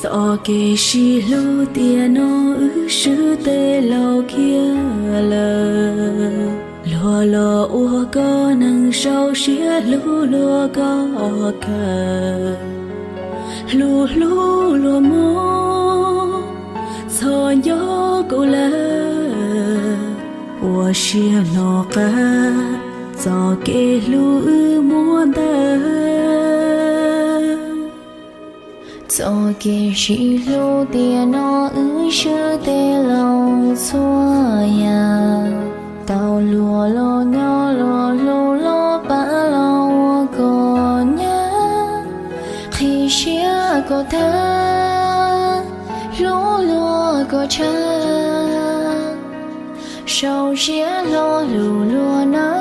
Txoj kev sib hlub tiam no wb swb tej laus kiag lawm. Luag los ua koj neeg sau siab hlub luag koj kawg. Hlub hlub luag mog, txhob nco kuv lawm. Ua siab hlo qab, txoj kev hlub wb muab ntawd. Txoj kev sib hlub tiam no wb swb tej laus txhua yam. Tau luag los nyob, luag hlub los pab, los ua koj nyab. Qhib siab koj thawj, hlub luag koj tshaj, sau siab hlo hlub luag na.